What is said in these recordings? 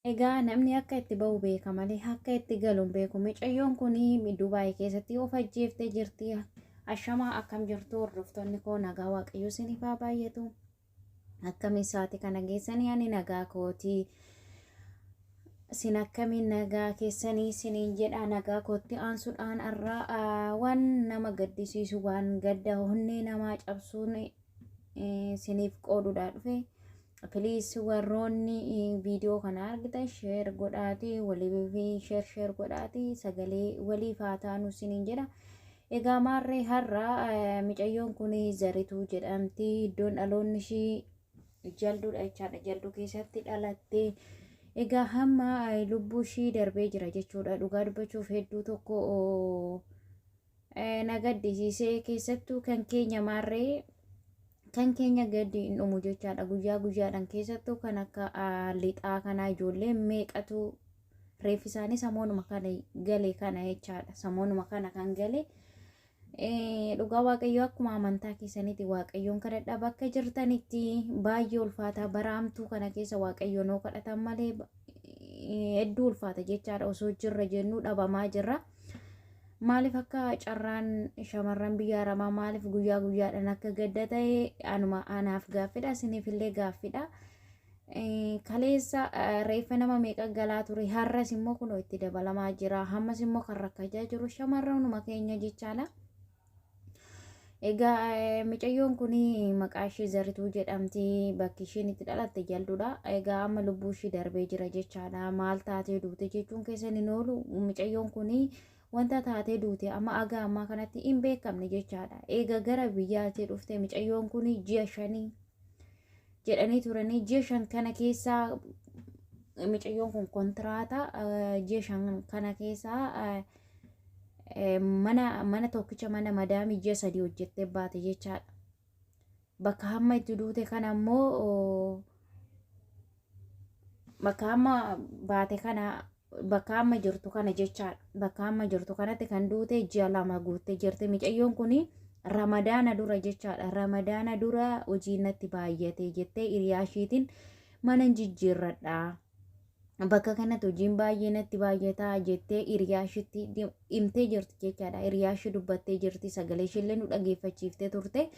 Egaa namni akka itti bahu beeka malee akka itti galu hin beeku. Micayyoon kun Dubaay keessatti of ajjeeftee jirti. Ashamaa, akkam jirtu hordoftoonni koo? Nagaa Waaqayyoo isiniif haa baay'atu. Akkamiin sa'aatii kana geessanii? Ani nagaa kootii. Isin akkamiin, nagaa keessanii isiniin jedha. Nagaa kootti aansuudhaan har'aa waan nama gaddisiisu, waan gadda onnee namaa cabsuun isiniif qooduudhaa dhufe. Please, warroonni viidiyoo kana argitan share godhaatii waliif share share godhaatii sagalee waliif haa taanu isiniin jedha. Egaa maarree, har'a micayyoon kun Zarituu jedhamti. Iddoon dhaloonni ishii Jalduudha jechaadha. Jalduu keessatti dhalatte. Egaa hamma lubbuu ishii darbee jira jechuudha. Dhugaa dubbachuuf hedduu tokko na gaddisiisee, keessattuu kan keenya maarree kan keenya gaddi hin dhumu jechaadha. Guyyaa guyyaadhaan keessattuu kan akka lixaa kanaa ijoollee meeqatu reeffi isaanii samoonuma kana gale kana jechaadha. Samoonuma kana kan gale. Dhugaa Waaqayyoo, akkuma amantaa keessanitti Waaqayyoon kadhadhaa bakka jirtanitti. Baay'ee ulfaataa bara hamtuu kana keessa Waaqayyoon noo kadhatan malee hedduu ulfaata jechaadha. Osoo jirra jennuu dhabamaa jirra. Maaliif akka carraan shamarran biyya Arabaa maaliif guyyaa guyyaadhaan akka gadda ta'e anuma anaaf gaaffidha, isiniifillee gaaffidha. Kaleessa reeffa nama meeqa galaa ture, har'as immoo kunoo itti dabalamaa jira. Hammas immoo kan rakkachaa jiru shamarranuma keenya jechaadha. Egaa micayyoon kun maqaa ishee Zarituu jedhamti. Bakki isheen itti dhalatte Jalduudha. Egaa amma lubbuu ishee darbee jira jechaadha. Maal taatee duute jechuun keessan hin oolu. Micayyoon kun wanta taatee duute amma aga ammaa kanatti hin beekamne jechaadha. Egaa gara biyyaatti dhufte micayyoon kun ji'a 5 jedhanii turanii, ji'a 5 kana keessaa micayyoon kun kontiraata ji'a 5 kana keessaa mana tokkicha mana madaamii ji'a 3 hojjettee baate jechaadha. Bakka hamma itti duute kana immoo, bakka hamma baate kana, bakka hamma jirtu kana jechaadha. Bakka hamma jirtu kanatti kan duute ji'a 2 guuttee jirti. Micayyoon kun Ramadaana dura jechaadha. Ramadaana dura hojii natti baay'ate jettee hiriyaa ishiitiin mana jijjiirradha. Bakka kanatti hojiin baay'ee natti baay'ataa jettee hiriyaa ishiitti himtee jirti jechaadha. Hiriyaa ishii dubbattee jirti. Sagalee ishiillee nu dhageeffachiiftee turte.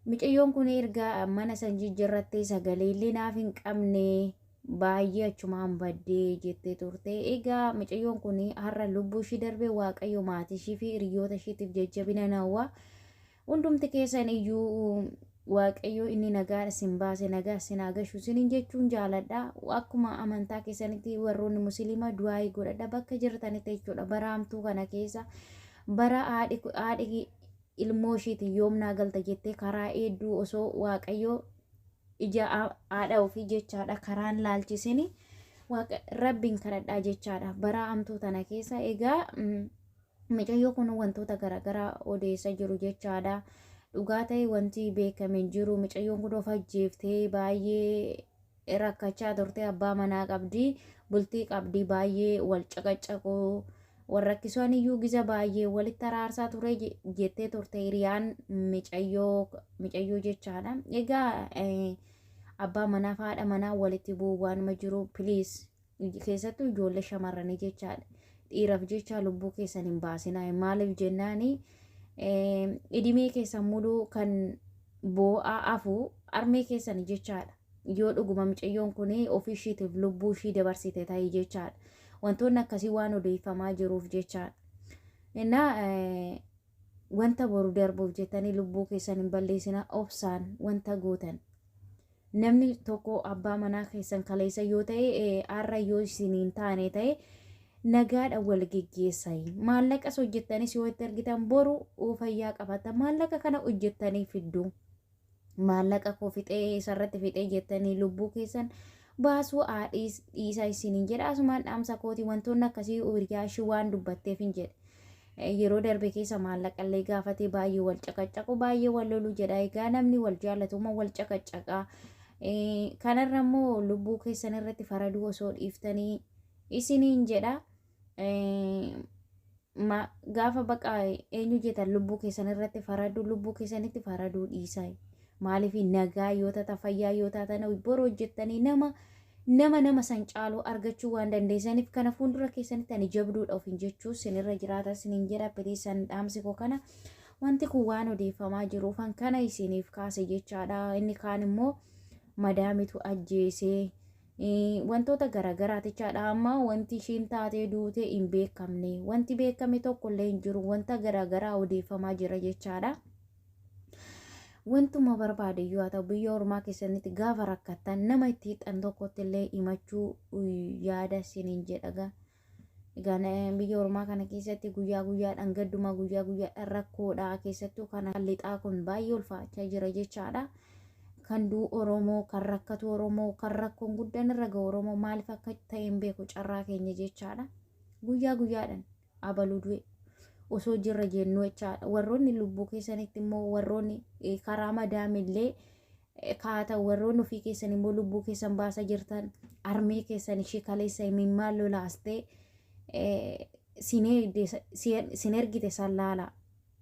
Micayyoon kun erga mana san jijjiirrattee sagalee illee naaf hin qabne, baay'ee achumaan baddee jettee turte. Egaa micayyoon kun har'a lubbuu ishii darbee. Waaqayyo maatii ishii fi hiriyoota ishiitiif jajjabina nawwa. Hundumti keessan iyyuu Waaqayyo inni nagaa isin baase nagaa isin haa gashu isiniin jechuun jaaladha. Akkuma amantaa keessanitti warroonni Musliimaa du'aayii godhadha bakka jirtanitti jechuudha. Bara hamtuu kana keessa, bara haadhi ilmoo ishiitiin yoomnaa galta jettee karaa hedduu, osoo Waaqayyo ija haadha ofii jechaadha karaan laalchisini, Waaqa Rabbiin kadhadhaa jechaadha. Bara hamtuu tana keessa egaa micayyoo kun wantoota garaagaraa odeessa jiru jechaadha. Dhugaa ta'e wanti beekame hin jiru. Micayyoon kun of ajjeeftee, baay'ee rakkachaa turte. Abbaa manaa qabdi, bultii qabdi, baay'ee wal caqacaqu, wal rakkisuun iyyuu giza baay'ee walitti araarsaa ture jettee turte hiriyaan micayyoo jechaadha. Egaa abbaa manaa fi haadha manaa walitti bu'uu waanuma jiru, please, keessattuu ijoollee shamarranii jechaadha. Dhiiraaf jecha lubbuu keessan hin baasinaa. Maaliif jennaani, idimee keessan muluu kan boo'aa afu armee keessan jechaadha. Yoo dhuguma micayyoon kun ofii ishiitiif lubbuu ishii dabarsite ta'e jechaadha. Wantoonni akkasii waan odeeffamaa jiruuf jechaadha. Innaa wanta boru darbuuf jettanii lubbuu keessan hin balleessina, obsaan wanta gootan. Namni tokko abbaa manaa keessan kaleessa yoo ta'e, har'a yoo isiniin taane ta'e, nagaadha wal geggeessaa. Maallaqas hojjettanis yoo itti argitan, boru fayyaa qabaata. Maallaqa kana hojjettanii fiddu. Maallaqa koo fixee, isarratti fixee jettanii lubbuu keessan baasuu dhiisaa isiniin jedha. Asumaan dhaamsa kooti, wantoonni akkasii hiriyaa ishii waan dubbatteef hin jedhe. Yeroo darbe keessa maallaqallee gaafatee baay'ee wal caqacaqu, baay'ee wal lolu jedha. Egaa namni wal jaallatuma wal caqacaqa. Kanarra immoo lubbuu keessan irratti faraduu osoo dhiiftanii isiniin jedha. Gaafa baqa eenyu jettan lubbuu keessan irratti faraduu, lubbuu keessanitti faraduu dhiisaa. Maaliif, nagaa yoo taata, fayyaa yoo taatan, boru hojjettanii nama Nama san caaluu argachuu waan dandeessaniif kana fuuldura keessanitti ani jabduudha ofiin jechuu sinirra jiraata sinin jedha. Please, dhaamsi koo kana. Wanti kun waan odeeffamaa jiruufan kana isiniif kaase jechaadha. Inni kaan immoo madaamitu ajjeesee, wantoota garaagaraa jechaadha. Amma wanti ishiin taatee duute hin beekamne, wanti beekame tokkollee hin jiru, wanta garaagaraa odeeffamaa jira jechaadha. Wantuma barbaade iyyuu haa ta'u, biyya ormaa keessanitti gaafa rakkattan nama itti hixan tokkotti illee himachuu yaada isiniin jedha. Egaa biyya ormaa kana keessatti guyyaa guyyaadhaan gadduma, guyyaa guyyaadhaan rakkoodha. Keessattuu kana lixaa kun baay'ee ulfaachaa jira jechaadha. Kan du'u Oromoo, kan rakkatu Oromoo, kan rakkoon guddaan irra ga'u Oromoo. Maaliif akka ta'e hin beeku carraa keenya jechaadha. Guyyaa guyyaadhaan abaluu du'e osoo jirra jennu jechaadha. Warroonni lubbuu keessanitti immoo, warroonni karaa madaamillee kaata, warroonni ofii keessan immoo lubbuu keessan baasaa jirtan, armee keessan ishee kaleessa imimmaan lolaastee sin ergite san laala.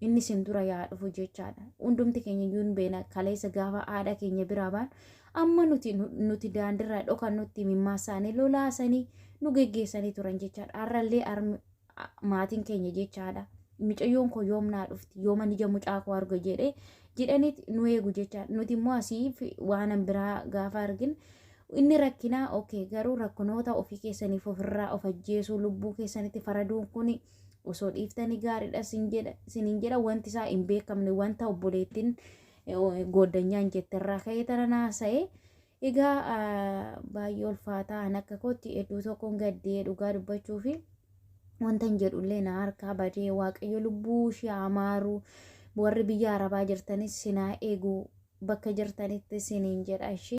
Inni sin dura yaa dhufu jechaadha. Hundumti keenya iyyuu hin beena, kaleessa gaafa haadha keenya biraa baan amma nuti daandirraa dhokannutti imimmaan isaanii lolaasanii nu geggeessanii turan jechaadha. Har'allee maatiin keenya jechaadha. Mucayyoon koo yoom naa dhufti, yooman ija mucaa koo arga jedhee jedhanii nu eegu jechaadha. Nuti immoo asii waan biraa gaafa argin inni rakkinaa. Okay, garuu rakkinoota ofii keessaniif ofirraa of ajjeesuu, lubbuu keessanitti faraduun kun osoo dhiiftanii gaariidha sinin jedha. Wanti isaa hin beekamne, wanta obboleettiin gooddanyaan jetterraa ka'ee tana naasa'e. Egaa baay'ee ulfaataa. An akka kootti hedduu tokkoon gaddee, dhugaa dubbachuu fi wanta hin jedhullee na harkaa badee. Waaqayyo lubbuu ishee amaaru, warri biyya arabaa jirtanis sinaa eegu bakka jirtanitti siniin jedha ishee.